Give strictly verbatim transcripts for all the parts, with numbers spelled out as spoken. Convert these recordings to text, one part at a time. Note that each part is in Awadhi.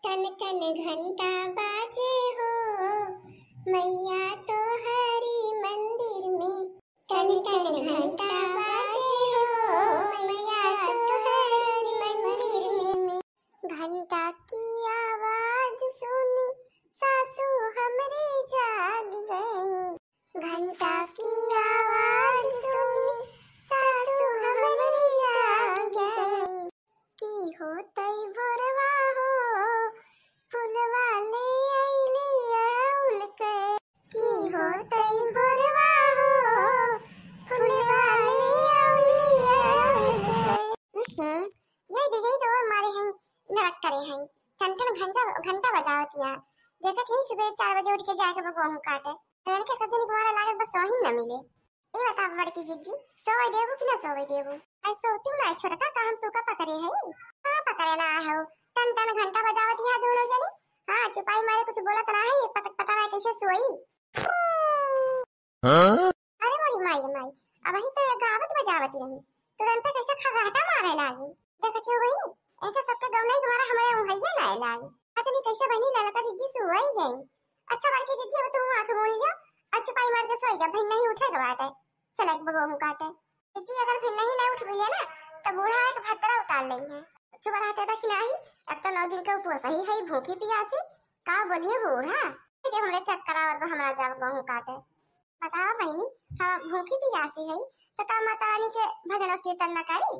टन टन घंटा बाजे हो मैया तोहरी मंदिर में, टन टन घंटा बाजे हो मैया तोहरी मंदिर में। घंटा की आवाज सुनी सासू हमरी जाग गई, घंटा की आवाज सुनी सासू हमरी जाग गई। की होतई भोरवा हो फुलवा ले अइली अड़उल के, की होतई भोरवा हो फुलवा ले अइली अड़उल के। हम्म, ये दीदी तो और मारे हैं, नरक करे हैं। टन टन घंटा, घंटा बजावत यहाँ। देखत ही सुबह चार बजे उठ के जाए के बा गेहूं काटे। इनके सब दिन के मारे लागत बस सोहिन न मिले। ए बता बड़की जिज्जी, सोवे देबू कि ना सोवे देबू? आई सोती ना छोटका, का हम तू का पकड़े है? का पकड़े ना आए हो? टन टन घंटा बजावत यहाँ दोनों जनी। हाँ, चुपाई मारे कुछ बोलत ना है, पत-, पता ना कैसे सोई। हाँ? अरे मोरी माई रे माई, अबही तो ये गावत बजावत रही, तुरंते कैसे खर्राटा मारे लागी। देखत हो बहिनी, इनके सबके गौनई के मारे हमरे उंघैया ना आए लागी। पता नहीं कैसे बहिनी ललका जिज्जी सोई गई। अच्छा बड़की जिज्जी, अब तू आंख मूंद लियो, अब चुपाई मार के सोई जा, फिर नहीं उठे के बाटे। चल एक बगो हूँ काटे। जिज्जी अगर फिर नहीं ना उठ मिले ना, तो बूढ़ा एक भद्रा उतार लेंगे। चुप रहते तो खिनाही, अब तो नौ दिन का उपवास ही है, भूखी पियासी, का बोलिए बूढ़ा? के हमरे चक्कर आवत बा, हमरा जाब गेहूं काटे। बतावा बहिनी, हम भूखी पियासी हई, त का माता रानी के भजन और कीर्तन न करी?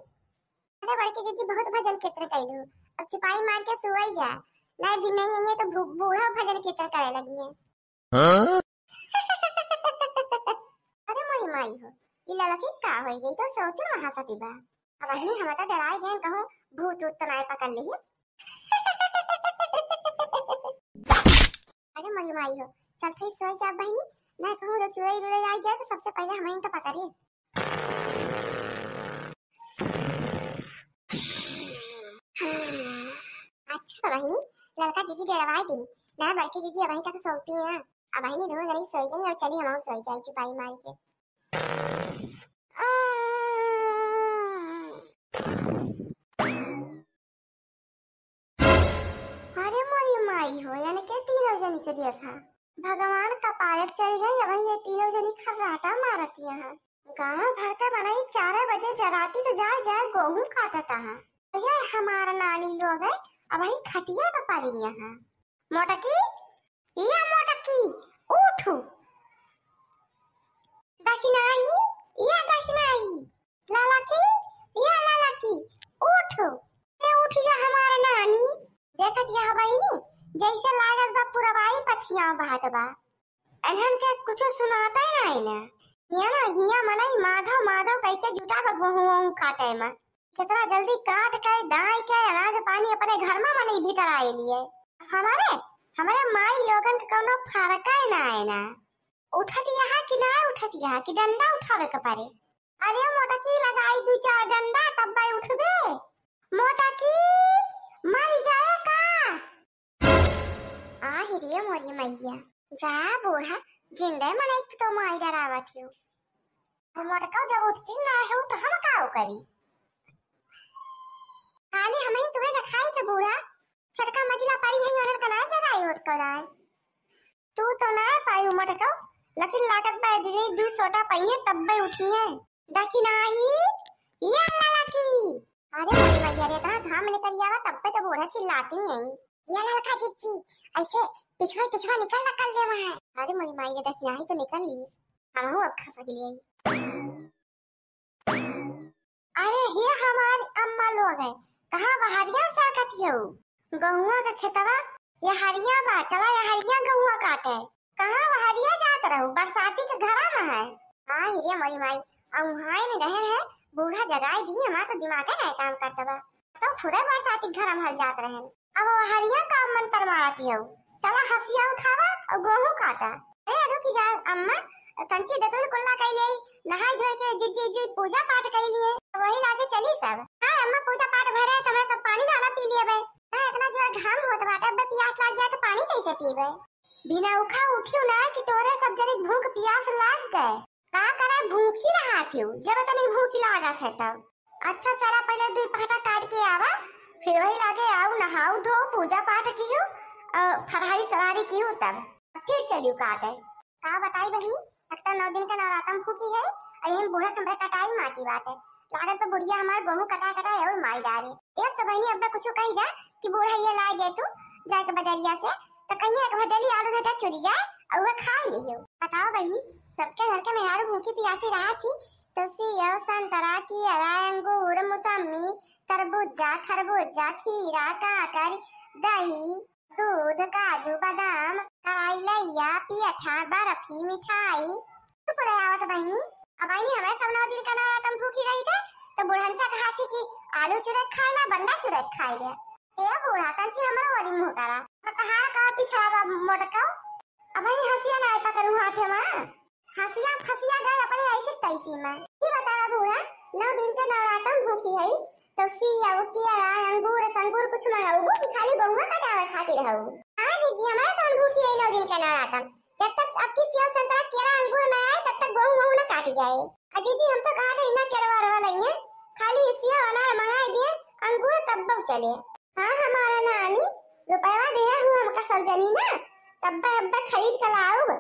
अरे बड़की जिज्जी, बहुत भजन कीर्तन कइलू, अब चुपाई मार के सुवई जा, नहीं भी नहीं है तो बू-, बूढ़ा भजन कीर्तन करे लगी है। हाँ? अरे मोरी माई हो, ई लड़की का होई गई, तो सोती महासती बा। अब बहिनी हम तो डराई गए, कहूँ भूत उत तो नाय पकड़ ली। अरे मोरी माई हो, चल थे सोई जा बहिनी, ना कहूँ जो चुड़ैल उड़ैल आई जाए तो सबसे पहले हमें तो पकड़े। अच्छा बहिनी, लड़का दीदी डरवाई दी, ना बड़की दीदी अबही तक सोती है। अब बहिनी दोनों जनी सोई गई और चली हम सोई जाए चुपाई मार के। अरे मोरी माई हो, यानी के तीनों जनी के देखा, भगवान कपारे चढ़ गई। अब ये तीनों जनी खर्राटा मारत यहाँ। गाँव भर के मनई चार बजे जराती से जाए जाए गेहूं काटत है। ये हमार नानी लोग है, अब वही खटिया पे पड़ी यहाँ। मोटकी, या मोटकी, उठू। दखिनाही, या दखिनाही। लाला की, या लाला की, उठ। ए उठ जा हमार नानी। देखत यह बहिनी, जैसे लागत बा पुरवाई पछिया बहत बा। इन्हन के कुछ सुनाता ही नहीं ना। हिया ना, हिया मनई माधव माधव कह के जुटा बा गेहूं वहूं काटे में। कितना जल्दी काट के, दाई के, अनाज पानी अपने घर में मनई भीतर आए लिए। हमारे, हमारे माई लोगन के कौनो फर्क ही ना है ना। उठत यहाँ कि ना उठत यहाँ कि डंडा उठावे के पड़े। अरे मोटकी लगाई दू चार डंडा तब भाई उठबे। मोटकी मर गए का? आहि रे मोरी मैया, जा बूढ़ा, जिंदे मनई तो माई डरावत हो। अब मोटका जब उठती ना हो तो हम का करी? खाली हम ही तुम्हें दिखाई थे बूढ़ा, छोटका मझिला परी है, उन्हन का ना जगाई उठ कर आए। तू तो ना पाई मोटका, लेकिन लागत बा जी दू सोटा पाइए तब भी उठिए। दखिनाही, या लाला की। अरे मोरी मैया रे, इतना घाम निकल आवा तब पे तो बूढ़ा चिल्लाती हैं। या ललका जिज्जी, ऐसे पिछवा पिछवा निकल ना कर ले वहाँ। अरे मोरी माई रे, दखिनाही तो निकल लीस। हमहू अब खा सक लिए। अरे ये हमार अम्मा लोग है, कहाँ बहरिया साकत हो? गहुआ का खेतवा ये हरिया बा, चला ये हरिया गहुआ काटे। कहाँ बहरिया जात रहो? बरसाती के घरा में है। हाँ रे मोरी माई, अब वहाँ में रहे रहे, बूढ़ा जगाए दिए, हमार तो दिमाग है नहीं काम करता बा। तो फुरे बरसाती के घरा में हल जात रहे। अब हरिया का मंत्र मारत हो, चला हसिया उठावा और गेहूं काटा। ए, रुकी जा अम्मा, तंची दतुन कुल्ला कई ले, नहाई धोई के जिज्जी जी पूजा पाठ कई लिए, तो वही लागे चली सब। हाँ अम्मा, पूजा पाठ भरे, हमरा सब पानी ज्यादा पी लिए बे। ए, इतना जोर घाम होत बाटे, अब पियास लाग जाए तो पानी कैसे पीबे? बिना उखा उठियो ना कि तोरे सब जने भूख पियास लाग गए। का करे भूखी रहा क्यों, जब इतनी भूख लागत है तब। अच्छा चला पहले दो पहटा काट के आवा, फिर वही लागे आओ नहाओ धो पूजा पाठ कियो, और फरहरी सरहरी किहू तब फिर चलियो काटे। का बताई बहिनी, एक तो नौ दिन के नवरातम फूकी है, और यही बूढ़ा के हमरे कटाई माटी बाटे। लागत बा बुढ़िया हमार गोहूँ कटा कटा और माई डारे। एक तो बहिनी अब्बा कुछ कही जा कि बूढ़ा ये ला दे तू जाए के बजरिया से, तो कहिए एक भदली आलू घटा चुरी जाए और वह खा लियो। बताओ बहिनी, सबके घर के मेहरारू भूखी पियासी रहा थी, तो सेव, संतरा, केरा, अंगूर, मौसमी, तरबूजा, खरबूजा, खीरा, काकड़ी, दही, दूध, काजू, बादाम, कराई लैया, पियठा, बर्फी, मिठाई, तू पड़े आवत बहिनी। अब बहिनी, हमारे सब नौ दिन का नवरातम भूखी रही थे, तो बुढ़नचा कहा थी कि आलू चुरक खाए ना, बंडा चुरक खाए ले। ए बूढ़ा, कंची हमरो वाली मुँह करा। तो तहार का पिछड़ा बा मोटकाऊ? अब बहिनी हंसिया ना पकड़ू हाथे में। हंसिया फंसिया गए अपने ऐसे तैसी में। ई बतावा बूढ़ा, नौ दिन के नवरातम भूखी है, तो सेव, केरा, अंगूर, संगूर कुछ मंगाऊ कि खाली गोहुआ कटावे खातिर हऊ? हाँ दीदी, हमारे सब भूखी है नौ दिन के नवरातम। जब तक अब की सेव, संतरा, केरा, अंगूर ना आए, तब तक गोहूँ वोहूँ ना काटी जाए। आ दीदी, हम तो कहा थे इन्ना केरवा रवा लइए, खाली सेव अनार मंगाए दिए, अंगूर तब चले। हाँ हमारा नानी, रुपया दिया हूँ हमका सब जनी ना, तब्बे अब्बे खरीद के लाऊब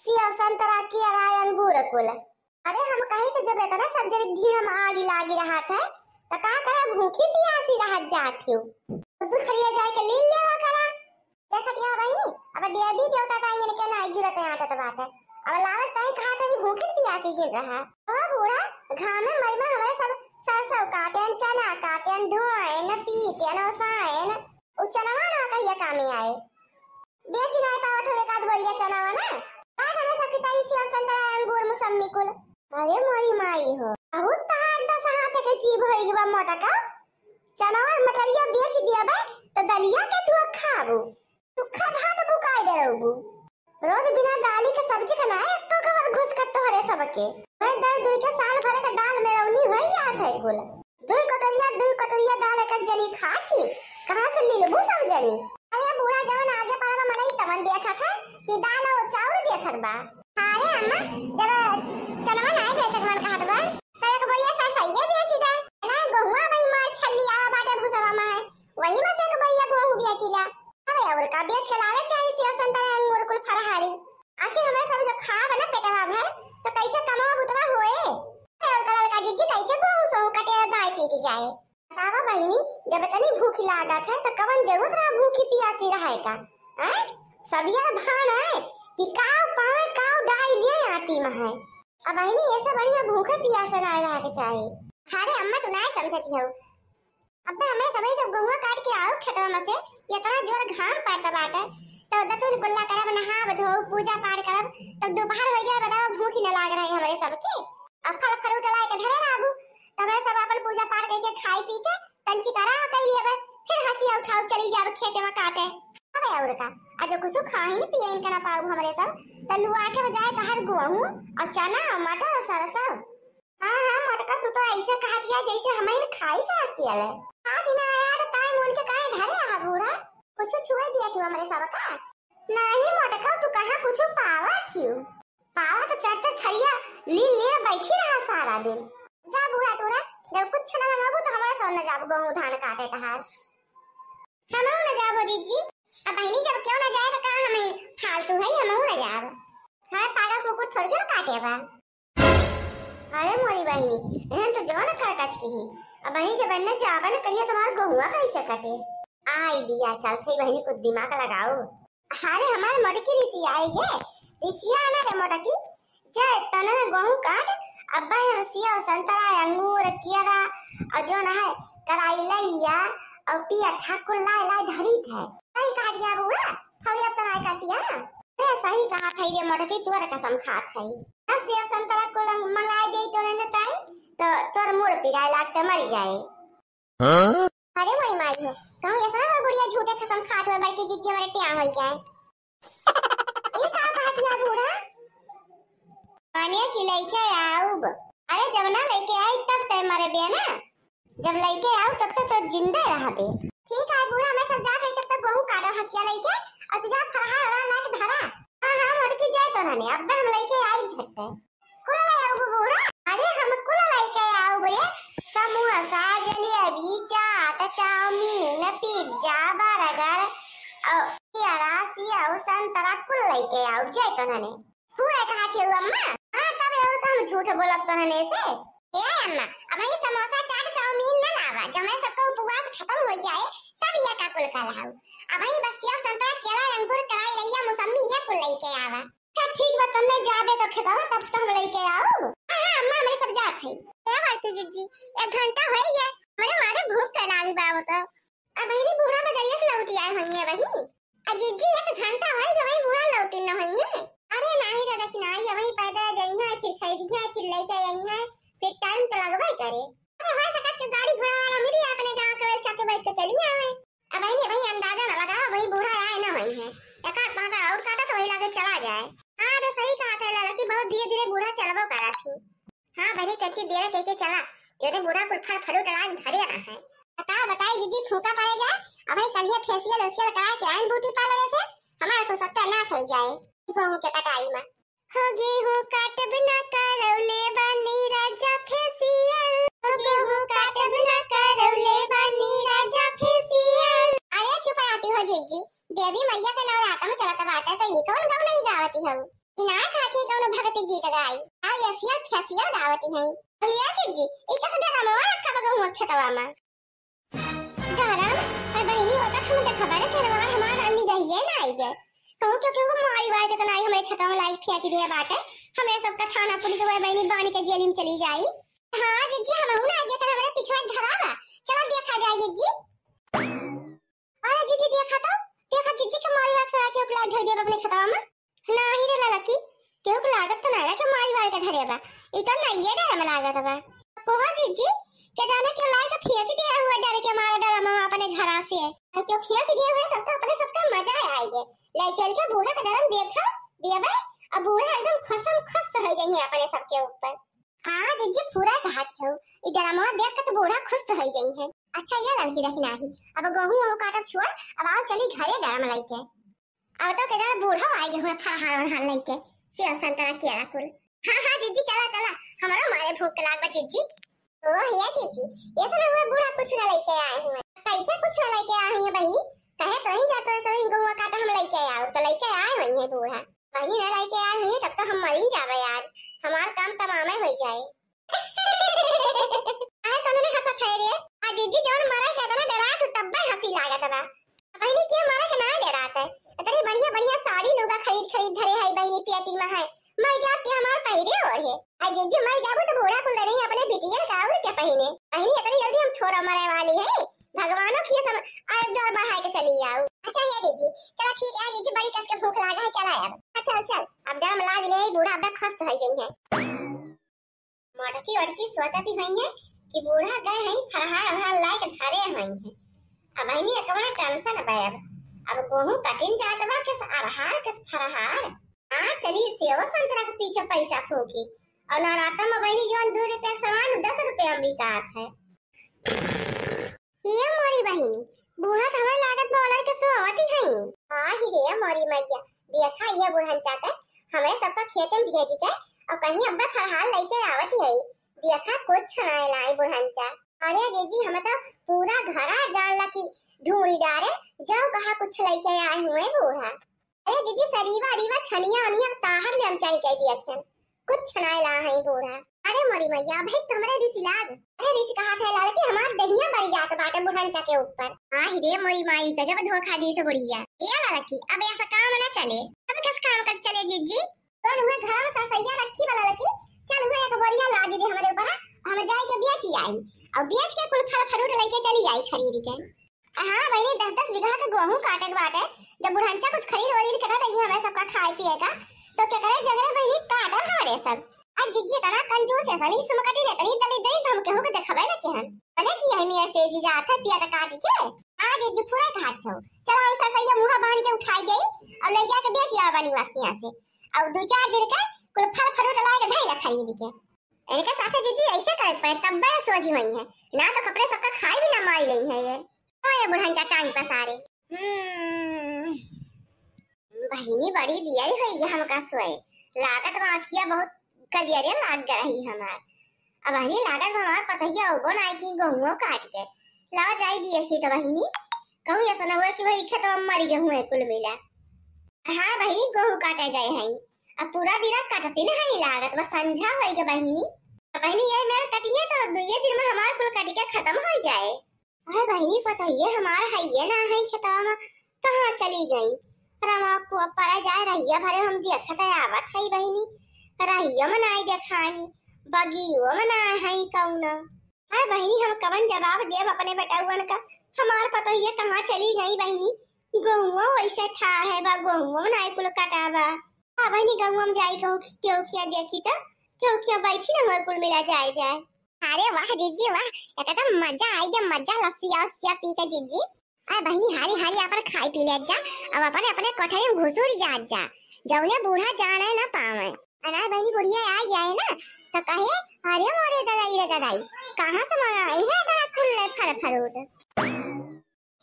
सेव, संतरा, केरा, अंगूर कुल। अरे हम कही तो जब इतना सब जनी भीड़ में आगी लागी रहत है, तो का करा भूखी पियासी रहत जात हो, तो तू खरीदा जाए के ले लेवा करा। देखत या बहिनी, अब देवी देवता का इनके ना जरूरत है आटत बाटे। अब लावत ताई कहा तो ई भूखी पियासी जिन रहा। ओ बूढ़ा, घाम में मरी में हमारे सब सरसों काटेन, चना काटेन, ढोएन, पीटेन, ओसाएन, उ चनवा ना कहिया कामे आए। बेच नाई पावत हो एक आध बोरिया चनवा ना। बात हमें सबकी ताई सेव, संतरा, अंगूर, मौसम्मी कुल। अरे मोरी माई हो, बहुत तहार दस हाथ के जीभ होई बा मोटका। चनवा मटरिया बेच दिया बा, तो दलिया के तू खाबू। सूखा भात बुकाई डरबू। रोज बिना दाली के सब्जी के ना एको कवर घुस कर तोहरे सबके। हर दर जुड़ के साल भर के दाल में रौनी होई जात है कुल। दुई कटोरिया, दुई कटोरिया दाल एक एक जनी खाती, कहाँ से मिलबू सब जनी? अरे बूढ़ा जवन आगे पड़वा मनई तवन देखत है कि दाल और चाउर देखत बा। अरे अम्मा, जब चनवा नाई बेचक मन कहत बा, तो एक बोरिया सरसैया बेची दा। ना गोहुआ भाई मार छल्ली आवा बाटे भूसवा में है, वही में से एक बोरिया गोहूँ बेची दा। अरे और का बेच के लावे चाही सेव संतरा अंगूर कुल फरहारी। आखिर हमरे सब जो खाब ना पेटवा भर, तो कैसे कमवा बुतवा होए? अरे और का लड़का जिज्जी कैसे गोहूँ सोहूँ कटे और दाई पीटी जाए? बतावा बहिनी, जब इतनी भूख लागत है, तो कवन जरूरत रहा भूखी पियासी रहे का? हैं? सबिया भान है कि काव पावे, काव डाई ले आती में है। अब बहिनी, ऐसे बढ़िया भूखे पियासे ना रहे के चाही। अरे अम्मा, तू ना समझती हो। अब्बे हमरे सबही जब गहुआ काट के आओ खेतवा में से, इतना जोर घाम पड़त बाटे, तो दतुन कुल्ला करब, नहाब धोब, पूजा पाठ करब, तो दोपहर हो जाए, बताओ, भूख ही न लाग रही हमरे सबके। अब फल फ्रूट लाए के धरे रहबू, तो हमरे सब अपन पूजा पाठ करके खाई पी के तंची कराओ कई लेबे, फिर हंसिया उठाओ चली जाब खेते में काटे। अबे और का, आ जो कुछ खाइन पियन के ना पाऊ हमरे सब, तो लुआ के बजाय तहर गोहूं और चना और मटर और सरसों। हाँ, हाँ, मोटका, तू तो ऐसे कहा दिया जैसे हमें खाई का अकेल है। का दिन आया तो ताई मोन के काहे धरे आहा बूढ़ा? कुछ छुए दिया तू हमरे सब का? नहीं मोटका, तू कहाँ कुछ पावा थियू? पावा तो चार चार थरिया ली ले बैठी रहा सारा दिन। जा बूढ़ा टूढ़ा, जब कुछ ना मंगाबू तो हमारा सब न जाबू गहूँ धान काटे तहार। हमहू न जाबो जीजी। अब बहिनी जब क्यों ना जाए तो का हम फालतू है, हमहू न जाब। हाँ, पागा कुकुर थोड़ी क्यों काटे बा। अरे मोरी बहिनी, एहन तो जवन करकच की ही। अब बहिनी जब एन्ने जाबे न कहिए, तुम्हार गहुआ कैसे कटे? आई दिया, चल थई बहिनी, कुछ दिमाग लगाओ। अरे हमार मोटकी रिसिया आई गे, रिसिया ना रे मोटकी, जा तने गहूं काट, अब्बा है सेव, संतरा, अंगूर, केरा, और जो ना है, कराई लैया, और पिया ठाकुर लाए लाए धरी थे। सही कहा दिया बउआ, फौरी अब तो नाय काटिया। अरे सही कहा थई रे मोटकी, तोर कसम खात है। अब सेव संतरा कुल मंगाए दे तोरे न ताई, तो तोर मुड़ पिराए लागते मर जाए। हाँ? अरे मोरी माई हो, कहूँ ऐसा ना हो बुढ़िया झूठे कसम खात हुए बड़की जिज्जी हमारे टिया हो जाए। ये का कहत या बूढ़ा? माने कि लइके आउब। अरे जब ना लइके आई तब तय मरे बे ना। जब लइके आउब तब तक तो जिंदा रहबे। ठीक है बूढ़ा, मैं सब जात है तब तक गहूं काटो हंसिया लइके और तुझा फरहा और लाइक धरा। हाँ, हाँ, मोटकी जाए तो हने, अब हम लइके आई झट्टे। कुल ले आउब बूढ़ा? अरे हम कुल लइके आउब रे, समोसा, जलेबी, चाट, चाउमीन, पिज्जा, बर्गर और यार और संतरा कुल लइके आउब जाए तोहने। पूरा कहा के हुआ अम्मा? हाँ, तब और का हम झूठ बोलब तोहने से? ए अम्मा, अबहीं समोसा, चाट, चाउमीन न लावा, जब मैं सबका उपवास खत्म हो जाए, तब ये का कुल का लाऊ। अबहीं बस सेव, संतरा, केला, अंगूर, कराई, रैया, मौसम्मी, ये कुल लइके आवा। अच्छा ठीक बा, तब मैं जाबे तो खेतवा, तब तो हम लइके आऊ। हाँ, हाँ, अम्मा, हमरे सब जात है। ए बड़की जिज्जी, एक घंटा होइ गया, हमरे मारे भूख के लागी बा वो तो। अब बहिनी बूढ़ा बजरिया से लौटी आए होइहैं बहिनी। अ जिज्जी, एक घंटा होइ गया, वही बूढ़ा लौटी न होइहैं। अरे नाही दादा की नाही, वही पैदल जइहैं, फिर खरीदिहैं, फिर लइके अइहैं, फिर टाइम तो लगबे करे। अरे होइ सकत के गाड़ी घोड़ा वाला मिली, अपने गाँव के वैसा के बैठ के चली आवे। अब वही, वही अंदाजा न लगावा, वही बूढ़ा आए न होइहैं। एक आध पाता और काटा तो वही लागे चला जाए। हाँ, तो सही कहा था लाला कि बहुत धीरे धीरे बूढ़ा चलबो करा थी। हाँ बहिनी, कति देर कह के चला, तेरे बूढ़ा कुल फल फरूट लाग धरे रहा है। बताओ, बताई जिज्जी, फूका पड़े जाए। अब वही कलिया फेसियल ओसियल करा के आइन ब्यूटी पार्लर से, हमारे को सत्यानाश हो जाए। गेहूं के कटाई में। हो गेहूं काटब ना करौले बानी राजा फेसियल, हो गेहूं काटब ना करौले बानी राजा फेसियल। अरे चुप रहती हो जिज्जी, देवी मैया के नवरात्र में चलत बाटे, तो ये कौन गाँव नहीं गावती हो? इनार खाके कौनो भक्ति गीत गाई, आ यसियल फसियल गावती है। भैया जिज्जी, ई तो सुधा रमवा रखा बा गेहूं खेतवा में। डरम, अरे बहिनी, वो तक हम देखा बारे के रवा हमार अन्नी गहिए ना आई गए। कहूँ क्यों क्यों मारी वार के तो नाई हमरे खेतवा में लाई फेंक दिए बाटे। हमरे सबका थाना पुलिस हुए बहिनी बानी के जेल में चली जाई। हाँ जिज्जी, हम हूँ ना आगे कर हमरे पीछे धरा बा। चलो देखा जाए जिज्जी। अरे जिज्जी देखा तो, देखा जिज्जी के मारी वार के क्यों लाई धर दिया अपने खेतवा में। नाही रे ललकी, केहू के लागत तो नाही ना कि मारी वारी के धरे बा। ई तो नाइये डर में लागत बा। कोहा जिज्जी, के जाने के लाई तो फेंक दिया हुआ डर के मारे डर में अपने घरा से। और क्यों फेंक दिए हुए तब तो अपने सबका मजा आएगे। ले चल के बूढ़ा के डरम देखा दिया बा। अब बूढ़ा एकदम खसम खस हो गई है अपने सबके ऊपर। हाँ जिज्जी, पूरा कहा थी हो। ई डरामा देख के तो बूढ़ा खुश हो गई है। अच्छा ये ललकी देखी नाही, अब गेहूं वहूं काटब छोड़, अब आओ चली घरे डरामा लइके। अब तो के जाने बूढ़ा आई गए हुए फरहान वरहान लइके, सेव संतरा केला कुल। हाँ, हाँ, जिज्जी, चला, चला, हमारा मारे भूख के लाग बा, जिज्जी। ओ, हे जिज्जी, ये सब हुए बूढ़ा कुछ ना लइके आए हुए। कैसे कुछ ना लइके आए हुए, बहिनी? कहे तो ही जाते हैं, सभी गहुआ काटा हम लइके आओ, तो लइके आए हुए हैं बूढ़ा। बहिनी ना लइके आए हुए, तब तो हम मरी जावे आज, हमार काम तमामे हो जाए। अरे, कौन ने हंसत है रे? आ जिज्जी, जौन मरे के इतना डरात हूँ, तब्बे हंसी लागत बा। बहिनी के मरे के ना डरात है। इतनी बढ़िया बढ़िया साड़ी लुगा खरीद खरीद धरे है बहिनी, पेटी में है। मर जात के हमार पहिरे ओढ़े। आ जिज्जी, मर जाबू तो बूढ़ा कुल नहीं अपने बिटियन का और के पहिने। बहिनी, इतनी जल्दी हम थोड़ा मरे वाली है। भगवानों की सब आयु दौर बढ़ा के चली आओ। अच्छा ये जिज्जी, चलो ठीक है जिज्जी, बड़ी कस के भूख लागा है, चला अब। हाँ, चल चल, अब डर लाग ले, बूढ़ा अब खस हो जाएंगे। मटकी वटकी सोचत ही हुई है कि बूढ़ा गए हैं फरहार अरहार लायक धरे हुई है। अब बहिनी एकवना टेंशन बा अब। अब गेहूं कटिन जात बा, किस अरहार किस फरहार। हाँ चली सेव संतरा के पीछे पैसा फूकी और नवरात्र में बहिनी जौन दो रुपया सामान दस रुपया में बिकात है। ये मोरी बहिनी, बूढ़ा तो हमारे लागत बा ऑर्डर के सोवत ही हई। हाँ ही रे मोरी मैया, देखा ये बुढ़नचा के हमरे सबका खेते में भेजी के और कहीं अब्बा फरहार लइके आवत ही हई। देखा कुछ छनाए लाई बुढ़नचा। अरे जीजी, हम तो पूरा घरा जान ला कि ढूंढी डारे, जाओ कहा कुछ लइके आए हुए बूढ़ा। अरे दीदी, सरीवा अरीवा छनिया उनिया ताहर ले हम चाही कह दिया खेन। कुछ छनाए ला है बूढ़ा। अरे मोरी मैया, भाई तो हमरे रिस लाग। अरे रिस कहा थे लाल कि हमार दहिया बरी जात बाटे बुढ़नचा के ऊपर। आही रे मोरी माई, गजब धोखा दी से बुढ़िया। ए लड़की, अब ऐसा काम ना चले। अब कस काम कर चले जीजी? कौन हुए घर में सरसैया रखी वाला लड़की? चल हुए एक बोरिया लादी दे हमरे ऊपर, हम जाए के बेची आई। और बेच के कुल फल फ्रूट लेके चली आई खरीद के। हाँ बहिनी, दस दस बीघा के गेहूं काटे के बाटे। जब बुढ़नचा कुछ खरीद वरीद के ना रही हमें सबका खाए पिए का, तो क्या करे जगरे बहिनी काटल हमारे सब। आज जिज्जी इतना कंजूस है, सनी सुमकटी ने इतनी दली दली, तो हम केहू के देखावे ना केहन। भले कि यही मेरे से जीजा आथे पिया का काटी के। हाँ जिज्जी, पूरा कहा हो। चलो हम सरसैया मुंह बांध के उठाई गई और ले जाके बेच आवा बनी वाखिया से। और दो चार दिन के कुल फल फ्रूट लाए के धैला खरीद के। इनके साथे जीजी ऐसे करे के पड़े, तब बड़े सोझी हुई है, ना तो कपड़े सबका खाई भी ना मारी लेई है ये। ओ ये बुढ़नचा टांग पसारे। हम्म, बहिनी बड़ी दियर हुई है हमका सोए, लागत बा आँखिया बहुत कलियरे लाग गई हमार। अब बहिनी लागत बा हमार पतहिया उबो ना आई कि गेहूं काट के लावा जाई दिए थी तो बहिनी, कहूँ ऐसा ना हुआ कि वही खेतवा में मरी गेहूं है कुल मिला। हाँ बहिनी, गोहूँ काटे गए हैं। अब पूरा दिना कटती न है लागत, बस संझा होई गे बहिनी। बहिनी, ये मेड़ कटिए तो दुइये दिन में हमार कुल कटि के खतम होइ जाए। अरे बहिनी, पतोहिए हमार हइये ना है खेतवा में, कहाँ चली गई? रवा को परा जाए, रहिया भरे हम देखत आवत है बहिनी, रहिया में नाई देखानी, बगियो में ना है कौनो। अरे बहिनी, हम कवन जवाब देब अपने बेटउअन का? हमार पतोहिए कहाँ चली गई बहिनी? गोहुआ वैसे ठाढ़ है बा, गोहुआ में नाई कुल कटा बा। हाँ बहिनी, गोहुआ में जाई कहूँ कि केहू खिया देखी तो, केहू खिया बैठी ना हुआ कुल मिला जाए जाए। अरे वाह जीजी वाह, एकदम मजा आई गे, मजा लस्सिया उस्सिया पी के जीजी। अरे बहिनी, हारी हारी अपन खाई पी ले जा, अब अपने अपने कोठरी में घुसुर जात जा, जौने बूढ़ा जाने ना पावे। अनार बहिनी बुढ़िया आ जाए ना तो कहे, अरे मोरे ददाई रे ददाई, कहाँ से मंगाई है इतना कुल्ले फल फ्रूट?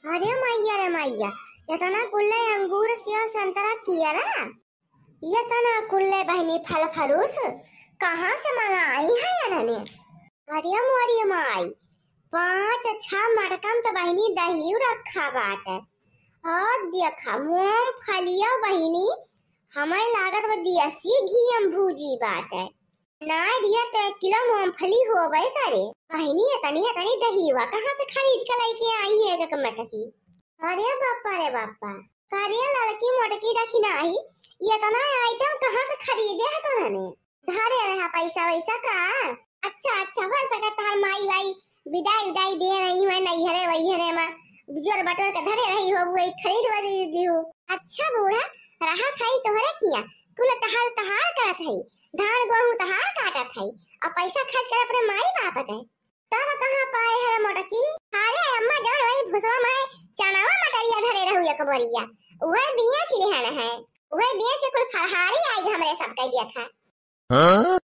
अरे मैया रे मैया, इतना कुल्ले अंगूर सेव संतरा किया ना, इतना कुल्ले बहिनी फल फ्रूट कहाँ से मंगाई है इन्होंने? अरे मोरी माई, पाँच छह मटकम तो बहिनी दही रखा बाटे। और देखा मूंगफलिया बहिनी, हमें लागत बा देसी घी में भूजी बाटे। ना ढेर तो एक किलो मूंगफली होबे करे। बहिनी, इतनी इतनी दहीवा कहाँ से खरीद के लेके आई है एक मटकी? अरे बापा रे बापा, करे ललकी मोटकी दखिनाही, इतना आइटम कहाँ से खरीदे है तोहने? धरे रहा पैसा वैसा का? अच्छा अच्छा, हो सके तोहर माई वाई विदाई उदाई दे रही है नैहरे वैहरे में, जोर बटोर के धरे रही हो, वही खरीद वरीद दिहू। अच्छा बूढ़ा, रहा खाई तोहरे किया, कुल टहल तहार करत है, धान गोहूँ तहार काटत है, और पैसा खर्च कर अपने माई बाप के। तब कहाँ पाए है मोटकी? अरे अम्मा जान, वही भुसवा में चनावा मटरिया धरे रहू एक बोरिया, वह बेच लिहन है, वह बेच के कुल फरहारी आई हमरे सबके देखा। हाँ?